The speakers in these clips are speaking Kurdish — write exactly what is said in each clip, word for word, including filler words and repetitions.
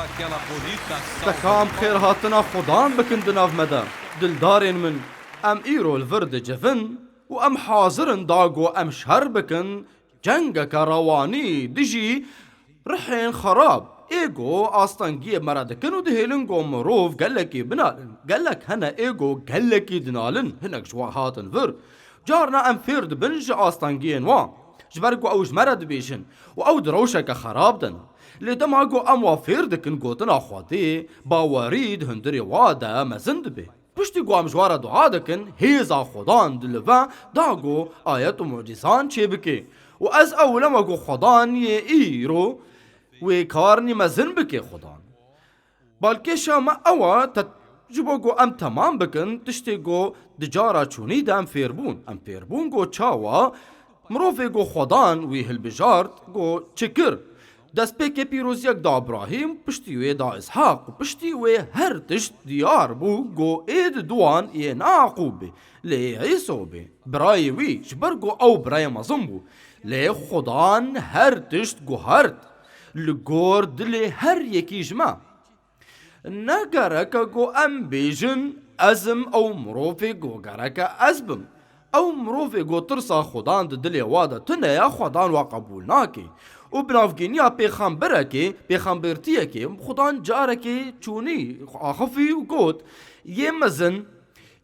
Te ka em xêrhatina Xudan bikin di nav me de. Dildarên min, em îro li vir dicivin û em hazir in da ku em şer bikin cengeke rewanî dijî rihên xerab. Ê ku astengiyê me re dikin û dihêlin ku mirov gelekî binalin. Gelek hene ê ku gelekî dinalin. Hinek ji wan hatin vir. Carna em fêr dibin ji astengiyên wan. Ji ber ku ew ji me re dibêjin û ew di rewşeke xerab de ne. Lê dema ku em wan fêr dikin gotina Xwedê, bawerî di hundirê wan de mezin dibe. Piştî ku em ji wan re dua dikin, hêza Xudan dilive da ku ayet û mucîzan çêbike. Û ez ewilema ku Xudan yê îro wê karnî mezin bike Xudan. Balkêşa me ew e, te, ji bo ku em temam bikin, tiştê ku di cara çûnî de em fêr bûn. Em fêr bûn ku çawa mirovê ku Xwedan wî hilbijart, ku çi kir. Destpêkê pîroziyek da Ibrahîm, piştî wê da Îshaq û piştî wê her tişt diyar bû, ku ê di duwan yê ne Yaqûb bê, lê yê Îso bê, birayê wî, ji ber ku ew birayê mezin bû. Lê Xwedan her tişt guhert li gor dilê her yekî ji me. Ne gerek e ku em bêjin, ez im ew mirovê ku gerek e ez bim. Ew mirovê ku tirsa Xudan di dilê wa de tune ye, Xudan wa qebûl nake. Û bi navgîniya pêxemberekê, pêxembertiyekê, Xudan carekê çûnî axifî û got, yê mezin,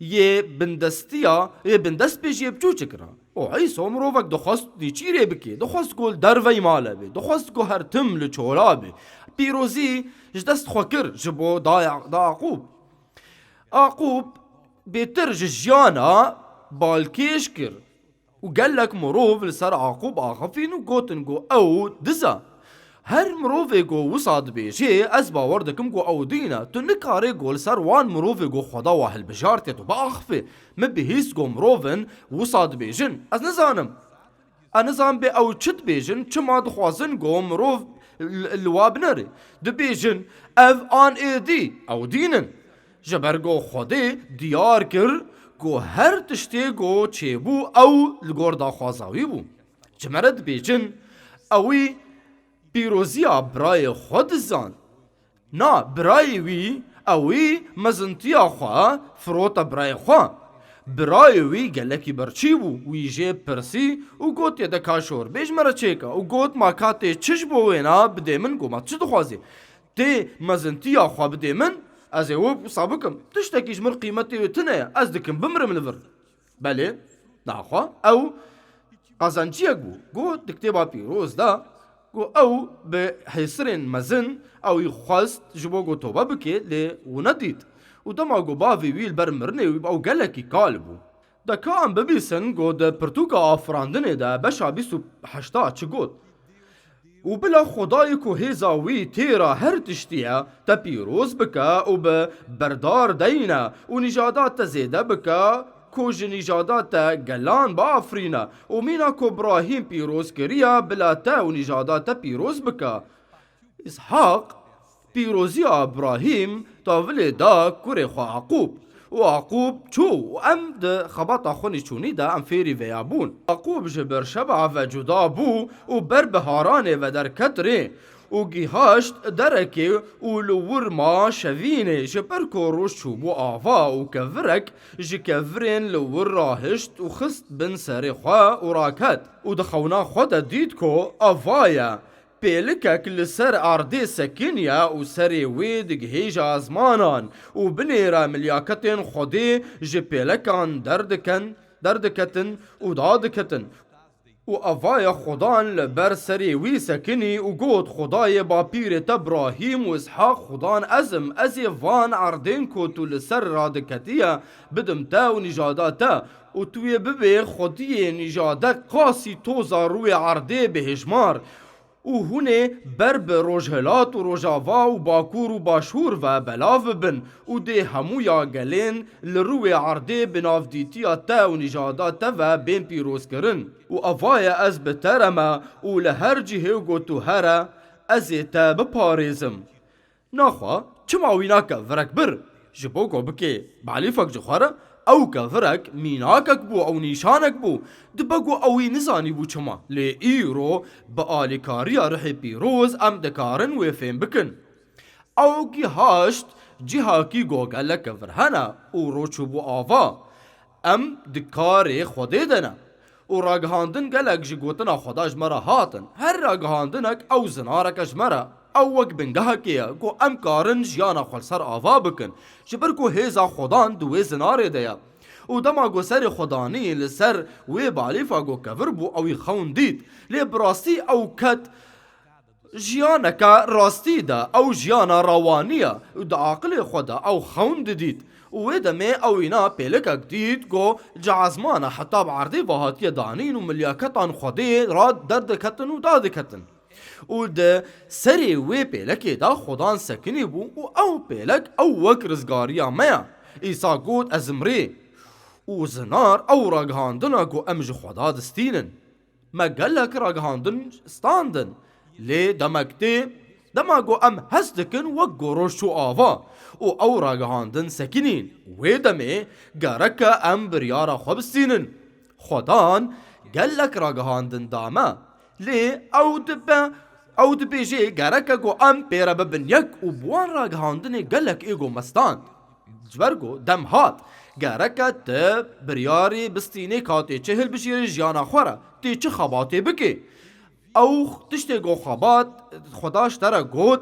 yê bindestiya, yê bindest bê jê biçûçik re. Û Îsa mirovek dixwest nêçîrê bike, dixwest ku li dervey male be, dixwest ku her tim li çola be. Pîrozî ji dest xwe kir ji bo da, da Yaqûb. Yaqûb bêtir ji jiyana balkêş kir û gelek mirov li ser Yaqûb axifîn û gotin ku ew diz e. Her mirovê ku wisa dibêjê, ez bawer dikim ku ew dîn e. Tu nikarê ku li ser wan mirovê ku Xweda wa hilbijartê tu biaxifê. Min bihîst ku mirovin wisa dibêjin. Ez nizanim. Ez nizanim bê ew çi dibêjin, çima dixwazin ku mirov li, li wa binere. Dibêjin, ev an êdî, ew dîn in. Ji ber ku Xwedê diyar kir ku her tiştê ku çêbû ew li gor daxwaza wî bû. Ji me re dibêjin, ewî pîroziya birayê xwe dizan. Na, birayê wî, ewî mezintiya xwe firote birayê xwe. Birayê wî gelekî birçî bû, wî jê pirsî û gotiye, de ka şor bê ji me re çêke û got, ma ka tê çi ji bo wêna bidê min, got, ma tu çi dixwazî? Tê mezintiya xwe bidê min, ez ê wisa bikim. Tiştekî ji min qîmetê wê tune ye, ez dikim bimirim li vir. Belê, naxwe ew qazenciyek bû. Got di kitêba pîroz de, got ew bi hêsirên mezin ew ê xwest ji bo ku tobe bike, lê û nedît. Û dema ku bavê wî li ber mirinê wî bû, ew gelekî kal bû. De ka em bibîsin ku di pirtûka Afirandinê de beşa bîst û heşta çi got? Û bila Xwedayê ku hêza wî têra her tiştî ye, te pîroz bike û bi berdar deyne û nîjada te zêde bike, ku ji nîjada te gelan biafirîne û mîna ku Ibrahîm pîroz kiriye, bila te û nîjada te pîroz bike. Îshaq pîroziya Ibrahîm tavilê da kurê xwe Yaqûb. Û Yaqûb çû û em di xebata xwe nîçûnî de em fêrî vêya bûn. Yaqûb ji Berşeba ve cuda bû û ber bi Haranê ve derket rê û gihaşt derekê û li wir ma şevînê, ji ber ku roj çûbû ava û kevirek ji kevirên li wir rahişt û xist bin serê xwe û raket. Û di xewna xwe de dît ku ava ye. Pêlikek li ser erdê sekiniye û serê wê digihêje ezmanan û binêre milyaketên Xwedê ji pêlekan derdiken, derdiketin û dadiketin. Û avaya Xudan li ber serê wî sekinî û got, Xwedayê bapîrê te Birahîm û Îshaq Xudan ez im, ez ê van erdên ku tu li ser radiketiye bidim te û nîjada te û tu yê bibê xwediyê nîjadek qasî toza rûyê erdê bi hêjmar. Û hûn ê ber bi rojhilat û rojava û bakur û başûr ve belav bibin û dê hemûya gelên li rûyê erdê bi navdîtiya te û nîjada te ve bên pîrozkirin. Û ava ye ez bi te re me û li her cihê ku tu here, ez ê te biparêzim. Naxwe, çima wî nake virek bir? Ji bo ku bike balîfek ji xwe re, ew kevirek mînakek bû, ew nîşanek bû. Dibe ku ew wî nizanîbû çima. Lê îro bi alîkariya Ruhê Pîroz em dikarin wê fêm bikin. Ew gihaşt cihakî go gelek vir hene û roj çûbû ava. Em di karê Xwedê de ne. Û ragihandin gelek ji gotina Xweda ji me re hatin. Her ragihandinek ew zinareke ji me re. Ew wek bingehekê ye ku em karin jiyana xwe li ser ava bikin. Ji ber ku hêza Xwedan di wê zinarê de ye. Û dema ku serê Xwedanî li ser wê balîfa ku kevir bû, ew ê xewn dît. Lê bi rastî ew ket jiyaneke rastî de, ew jiyana rewanî ye û di aqilê xwe de ew xewn didît. Û wê demê ew îna pêlikek dît ku ji ezmana heta bi erdê ve hatiye danîn û milyaketan Xwedê re derdiketin û dadiketin. Û di serê wê pêlekê de Xwedan sekinî bû û ew pêlek ew wek rizgariya me ye. Îsa got, Ez im rê. Û zinar ew ragihandina ku em ji Xweda distînin. Me gelek ragihandin standin. Lê demek tê, dema ku em hest dikin wek ku roj çû ava û ew ragihandin sekinîn. Wê demê gereke em biryara xwe bistînin. Xwedan gelek ragihandin da me. Lê ew dibe, ew dibêje gereke ku em pê re bibin yek û bi wan ragihandinê gelek ê ku me stand. Ji ber ku dem hat, gereke tu biryarê bistînê ka tê çi hilbijêrî jiyana xwe re, tê çi xebatê bikê. Ew tiştê ku xebat Xweda ji te re got,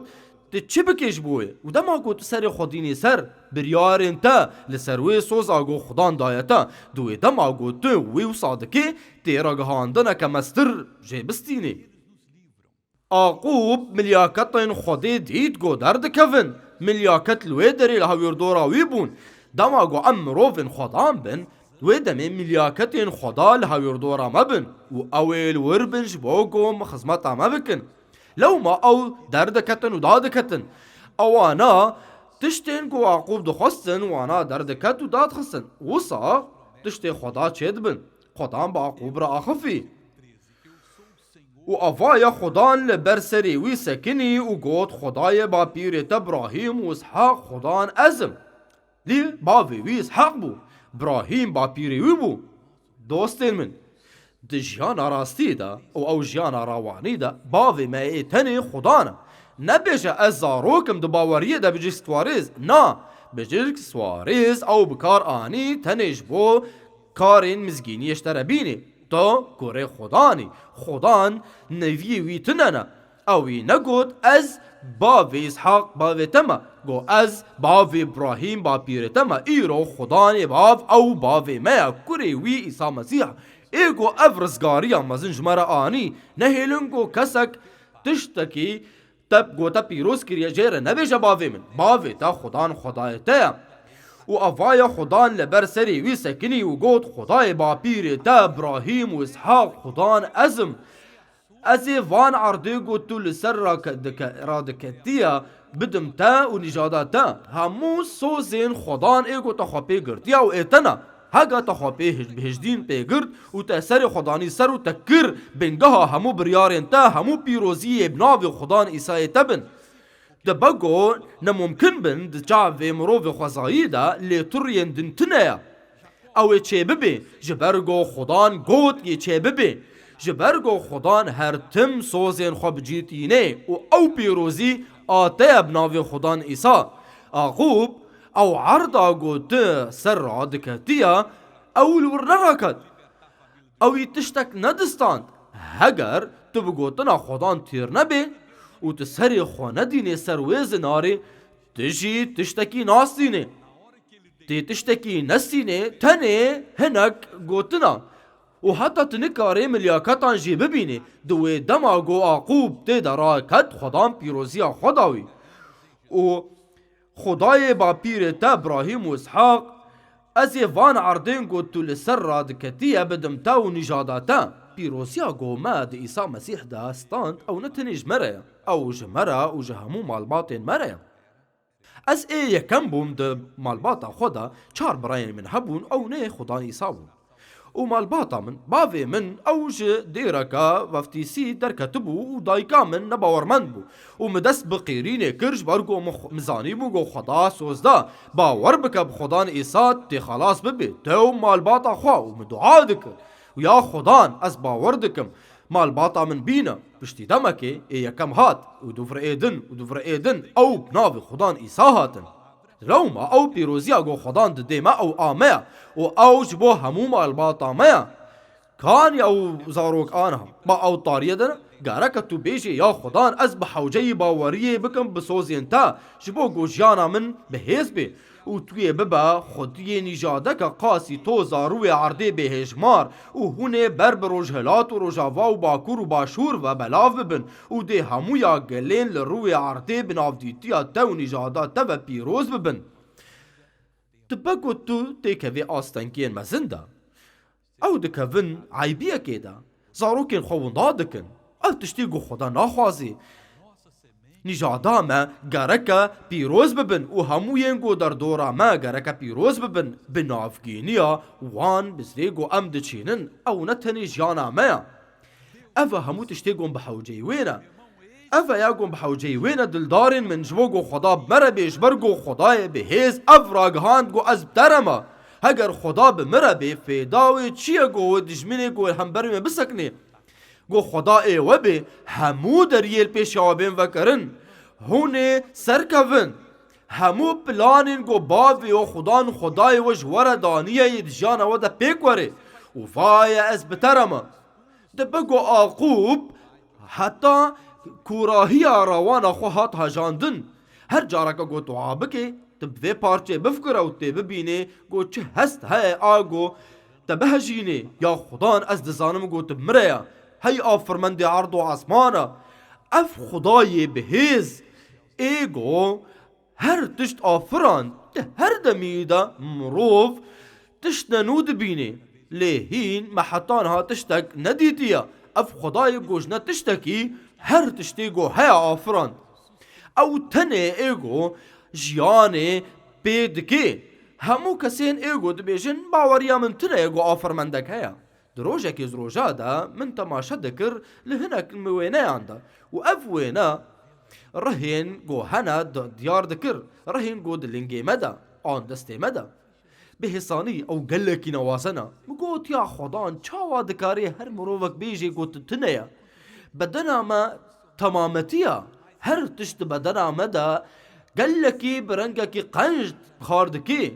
tu çi bikê ji bo wê? Û dema ku tu serê xwe dînî ser biryarên te li ser wê soza ku Xudan daye te, di wê dema ku tu wê wisa dikê, tê ragihandineke mestir jê bistînê. Aqûb milyaketên Xwedê dît ku derdikevin. Milyaket li wê derê li hewîrdora wî bûn. Dema ku em mirovên Xwedan bin, wê demê milyaketên Xweda li hewîrdora me bin û ew ê li wir bin ji bo ku me xizmeta me bikin. Lewma ew derdiketin û dadiketin. Ewana tiştên ku Aqûb dixwestin, wana derdiket û dadixistin. Wisa tiştê Xweda çêdibin. Xwedan bi Aqûb re axifî. Û avaya Xudan li ber serê wî sekinî û got, Xwedayê bapîrê te Birahîm û Îshaq, Xudan ez im. Lê bavê wî Îshaq bû, Birahîm bapîrê wî bû. Dostên min, di jiyana rastî de û ew jiyana rawanî de bavê me ê tenê Xudan e. Nebêje, Ez zarok im, di baweriyê de bijî Suarez. Na, bijî Suarez ew bi kar anî tenê ji bo karên mizgîniyê ji te re bînê. Tu kurê Xudan î. Xudan neviyê wî tune ne. Ew ê negot, Ez bavê Îshaq bavê te me. Got, Ez bavê Îbrahîm bapîrê te me. Îro Xudanê bav ew bavê me ye. Kurê wî Îsa Mesîh ê ku ev rizgariya mezin ji me re anî. Nehêlin ku kesek tiştekî te gote pîroz kiriye, jê re nebêje bavê min. Bavê te Xudan Xwedayê te ye. Û avaya Xudan li ber serê wî sekinî û got, Xwedayê bapîrê te Birahîm û Îshaq, Xudan ez im. Ez ê van erdê ku tu li ser rake-, dike-, radiketiye bidim te û nîjada te. Hemû sozên Xudan ê ku te xwe pê girtiye û ê te ne. Hega te xwe pê hij-, bi hêjdîn pê girt û te serê xwe danî ser û te kir bingeha hemû biryarên te, hemû pîroziyê bi navê Xudan Îsayê te bin. Dibe ku ne mumkin bin di çavê mirovê xwezayî de lê tu riyên din tune ye. Ew ê çêbibê, ji ber ku Xudan got yê çêbibê. Ji ber ku Xudan her tim sozên xwe bi cî tînê û ew pîrozî a te ye bi navê Xudan Îsa. Aqûb, ew erda ku tu ser radiketiye, ew li wir neraket. Ew ê tiştek nedistand. Heger tu bi gotina Xudan têr nebê û tu serê xwe nedînê ser wê zinarê, tu jî tiştekî nastînê. Tê tiştekî nestînê, tenê hinek gotina û heta tu nikarê milyaketan jî bibînî. Di wê dema ku Aqûb tê de raket, Xudan pîroziya xwe da wî. Û Xwedayê bapîrê te Îbrahîm û Îshaq, ez ê van erdên ku tu li ser radiketiye bidim te û nîjada te. Pîroziya ku me di Îsa Mesîh de stand, ew ne tenê ji me re ye. Ew ji me re û ji hemû malbatên me re ye. Ez ê yekem bûm di malbata xwe de, çar birayên min hebûn, ew nê Xudan Îsa bûn. Û malbata min, bavê min, ew ji dêreke veftîsî derketibû û dayika min nebawermend bû. Û min dest bi qîrînê kir, ji ber ku min xwe-, min zanîbû ku Xweda soz da. Bawer bike bi Xudan Îsa tê xelas bibê, te û malbata xwe, û min dua dikir. Û ya Xudan, ez bawer dikim. Malbata min bîne, piştî demekê ê yekem hat û du vir ê din û du vir ê din ew bi navê Xudan Îsa hatin. Lewma ew pîroziya ku Xudan didê me ew a me ye û ew ji bo hemû malbata me ye. Kan ya ew zarok aniha ma ew tariyê de ne? Gereke tu bêjî, ya Xudan, ez bi hewceyî baweriyê bikim bi sozên te, ji bo ku jiyana min bi hêz bê û tu yê bibe xwediyê nîjadeke qasî toza rûyê erdê bê hêjmar û hûn ê ber bi rojhilat û rojava û bakur û başûr ve belav bibin û dê hemûya gelên li rûyê erdê bi navdîtiya te û nîjada te ve pîroz bibin. Dibe ku tu têkevî astengiyên mezin de. Ew dikevin eybiyekê de. Zarokên xwe winda dikin. Ev tiştî ku Xuda naxwazî. Nîjada me gereke pîroz bibin û hemû yên ku derdora me gereke pîroz bibin. Bi navgîniya wan bizrê ku em diçînin, ew ne tenê jiyana me ye. Ev e hemû tiştê ku bi hewceyî wê ne. Ev e ya ku bi hewceyî wê ne dildarên min, ji bo ku Xuda bi me re bê, ji ber ku Xudayê bi hêz ev ragihand ku ez bi te re me. Heger Xuda bi min re bê, fêda wê çi ye ku wê dijminê ku hemberî me bisekinê? Ku Xuda ê we bê, hemû deriyê li pêşiya we bên vekirin. Hûn ê serkevin. Hemû planên ku bavê we Xudan Xudayê we ji we re daniye yê di jiyana we de pêk werê. Û vaye ez bi te re me. Dibe ku Aqûb heta kûrahiya rawana xwe hat hejandin. Her careke ku dua bike, tu bi vê parçeyê bifikire û tê bibînê ku çi hest heye a ku te bihejînê. Ya Xudan, ez dizanim ku tu bi min re ye. Hey afirmendê erd û esmana, ev Xudayê bi hêz ê ku her tişt afirand, di her demî de mirov tiştne nû dibînê. Lê hîn me heta niha tiştek nedîtiye. Ev Xwedayê ku ji ne tiştekî her tiştê ku heye afirand. Ew tenê ê ku jiyanê pê dikê. Hemû kesên ê ku dibêjin, baweriya min tune ye ku afirmendek heye. Di rojekê ji roja de min temaşe dikir li hinek wêneyan de û ev wêne rihên ku hene di-, diyar dikir, rihên ku di lingê me de an destê me de. Bi hêsanî ew gelekî ne wazen e. Min got, ya Xwedan, çawa dikarê her mirovek bêjê ku tu tune ye? Bedena me temametî ye. Her tişt di bedena me de gelekî bi rengekî qenc xar dikê.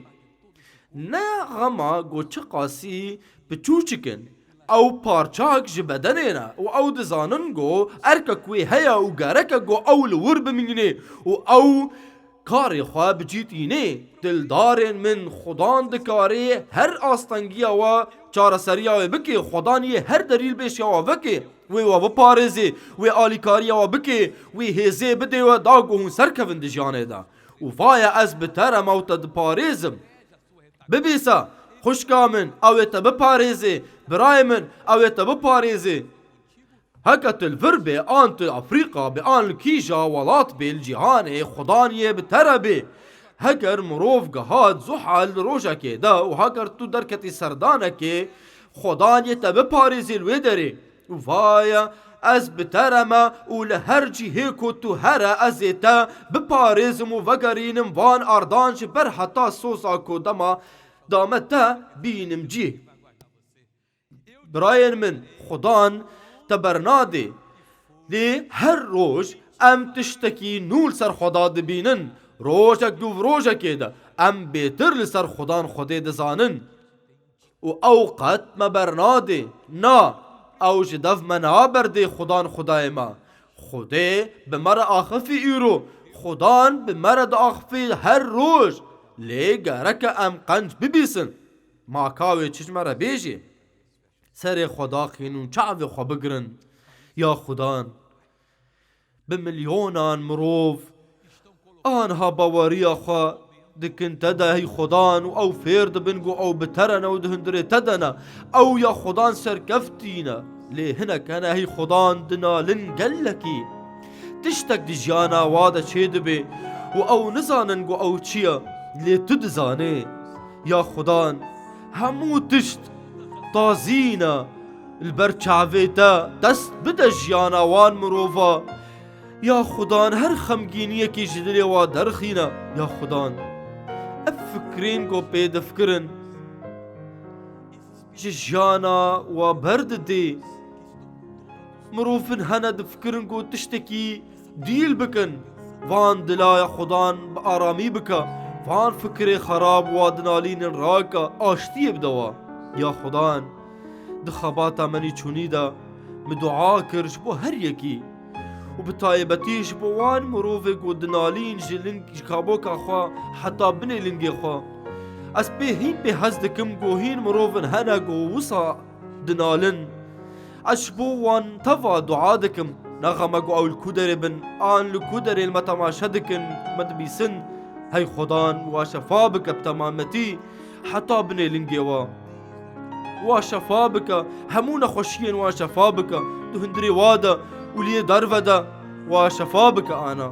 Ne xema ku çiqasî piçûçik in, ew parçak ji bedenê ne û ew dizanin ku erkek wê heye û gereke ku ew li wir bimînê û ew karê xwe bi cî tînê. Dildarên min, Xudan dikarê her astengiya we çareseriya wê bike, Xudan yê her derî li pêşiya we veke, wê we biparêzê, wê alîkariya we bike, wê hêzê bidê we da ku hûn serkevin di jiyanê de. Û vaye ez bi te re me û te diparêzim. Bibîse, xwişka min, ew ê te biparêzê, birayê min, ew ê te biparêzê. Heke tu li vir bê, an tu Afrîka bê, an li kîja welat bê li cîhanê, Xudan yê bi te re bê. Heger mirov gihat zuhal rojekê de û heger tu derketî serdanekê, Xudan yê te biparêzê li wê derê. Û vaye ez bi te re me û li her cihê ku tu here ez ê te biparêzim û vegerînim van ardan ji ber heta soza ku dema dame te bînim cî. Birayên min, Xudan te bernadê. Lê her roj em tiştekî nû li ser Xweda dibînin. Rojek dûv rojekê de em bêtir li ser Xudan Xwedê dizanin. Û ew qet me bernadê. Na, ew ji dev me naberdê Xudan Xwedayê me. Xwedê bi me re axifî îro. Xudan bi me re diaxifî her roj. Lê gereke em qenc bibîsin. Ma ka wê çi ji me re bêjê? Serê xwe daxînin û çavê xwe bigirin. Ya Xudan, bi milyonan mirov aniha baweriya xwe dikin te de, hey Xudan, û ew fêr dibin ku ew bi te re ne û di hundirê te de ne. Ew ya Xudan serkeftî ne. Lê hinek hene, hey Xudan, dinalin gelekî. Tiştek di jiyana wa de çêdibe û ew nizanin ku ew çi ye. Lê tu dizanê. Ya Xudan, hemû tişt tazî ne. Li ber çavê te dest bide jiyana wan mirova. Ya Xudan, her xemgîniyekî ji dilê wa derxîne. Ya Xudan, ev fikrên ku pê difikirin ji jiyana wa berdidê. Mirovin hene difikirin ku tiştekî dîl bikin. Van dila ya Xudan bi aramî bike. Van fikirê xerab wa dinalînin rake, aştiyê bide wa. Ya Xudan, di xebata me nîçûnî de min dua kir ji bo her yekî. Û bi taybetî ji bo wan mirovê ku dinalîn ji ling, ji kaboka xwe heta binê lingê xwe. Ez pê hîn pê hez dikim ku hîn mirovin hene ku wisa dinalin. Ez ji bo wan teva dua dikim. Ne xeme ku ew li ku derê bin, an li ku derê li me temaşe dikin, me dibîsin. Hey Xudan, wa şefa bike bi temametî heta binê lingê wa. Wa şefa bike, hemû nexweşiyên wan şefa bike. Tu hundirê wa de û liyê derve de wa şefa bike ana.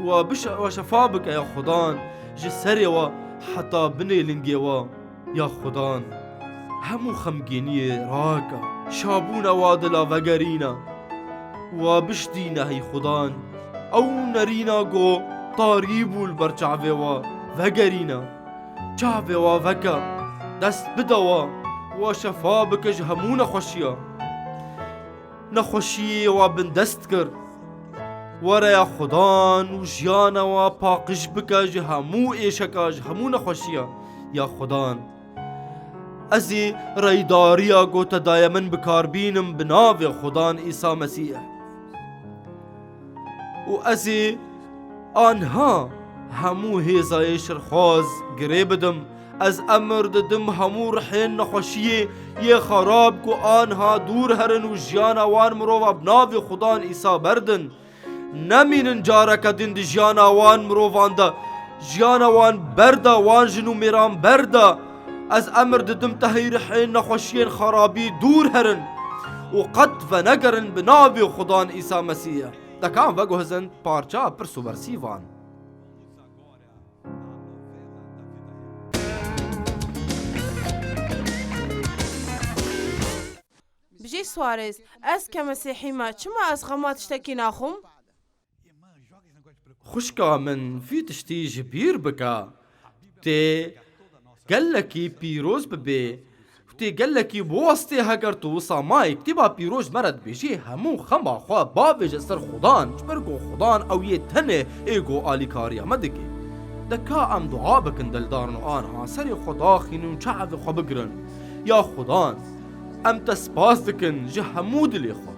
Wa biş-, wa şefa bike ya Xudan, ji serê wa heta binê lingê wa ya Xudan. Hemû xemgîniyê rake, şabûna wa dila vegerîne. Wa biştîne hey Xudan. Ew nerîna ku tarî bû li ber çavê wa vegerîne. Çavê wa veke, dest bide wa, wa şefa bike ji hemû nexweşiya. Nexweşiyê wa bindest kir. Were ya Xudan û jiyana wa paqij bike ji hemû êşeka, ji hemû nexweşiya. Ya Xudan, ez ê reydariya ku te daye min bi kar bînim bi navê Xudan Îsa Mesîh. Û ez ê anha hemû hêzayê şirxwaz girê bidim. Ez emir didim hemû rihên nexweşiyê yê xerab ku anha dûr herin û jiyana wan mirova bi navê Xudan Îsa berdin. Nemînin careke din di jiyana wan mirovan de. Jiyana wan berda, wan jin û mêran berda. Ez emir didim te hey rihên nexweşiyên xerabî dûr herin û qet venegerin bi navê Xudan Îsa Mesîh. Te kan veguhizin parça pirs û bersîvan. Bijî Suarez, ez ke Mesîhî me, çima ez xema tiştekî naxwim? Xwişka min, vî tiştî ji bîr bike. Tê gelekî pîroz bibê. Tê gelekî biwestê heger tu wisa mayî. Kitêba Pîroz ji me re dibêjê, hemû xema xwe bavêje ser Xudan, ji ber ku Xudan ew yê tenê ê ku alîkariya me dike. De ka em dua bikin dildarin û anha serê xwe daxînin û çavê xwe bigirin. Ya Xudan, em te spas dikin ji hemû dilê xwe.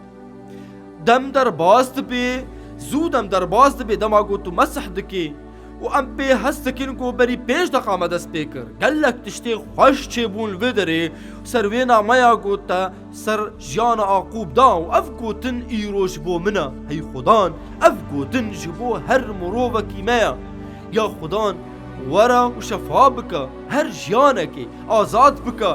Dem derbas dibe, zû dem derbas dibe dema ku tu mesih dikî. Û em pê hez dikin ku berî pênc deqa me dest pê kir. Gelek tiştê xweş çêbûn li vê derê, ser wê nameya ku te ser jiyana Aqûb da û ev gotin îro ji bo min e, hey Xudan, ev gotin ji bo her mirovekî me ye. Ya Xudan, were û şefa bike her jiyanekê, azad bike.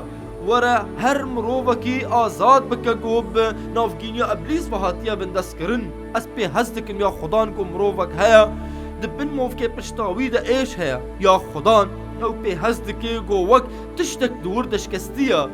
Were her mirovekî azad bike ku bi navgîniya Eblîs ve hatiye bindestkirin. Ez pê hez dikim ya Xudan ku mirovek heye, di bin movkê pişta wî de êş heye. Ya Xudan, ew pê hez dike ku wek tiştek di wir de şikestî ye.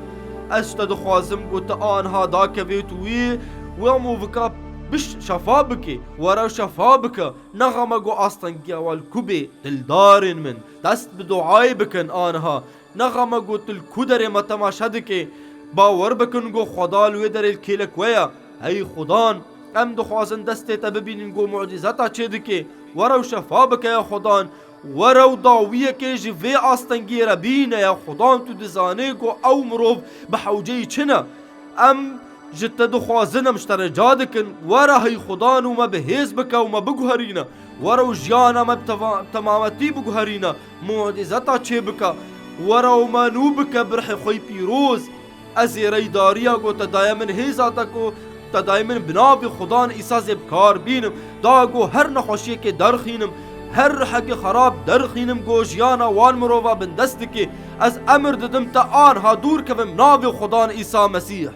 Ez ji te dixwazim ku tu anha dakevê tu wî, wê movika biş şefa bike. Were şefa bike. Nexeme ku astengiya we li ku bê, dildarên min. Dest bi duayê bikin anha. Nexeme ku tu li ku derê me temaşe dikê. Bawer bikin ku Xweda li wê derê li kêlek we ye. Hey Xudan, em dixwazin destê te bibînin ku mucîzeta çêdikê. Were û şefa bike ya Xudan. Were û dawiyekê ji vê astengiyê re bîne ya Xudan, tu dizanê ku ew mirov bi hewceyî çi ne. Em ji te dixwazin, em ji te rica dikin, were hey Xudan û me bi hêz bike û me biguherîne. Were û jiyana me bi teva-, temametî biguherîne, mucîzeta çêbike. Were û me nû bike bi rihê xwe yî pîroz. Ez ê reydariya ku te daye min, hêza te ku te daye min bi navê Xudan Îsa zê bi kar bînim, da ku her nexweşiyekê derxînim, her rihekê xerab derxînim ku jiyana wan mirova bindest dike. Ez emir didim te anha dûr kevin bi navê Xudan Îsa Mesîh.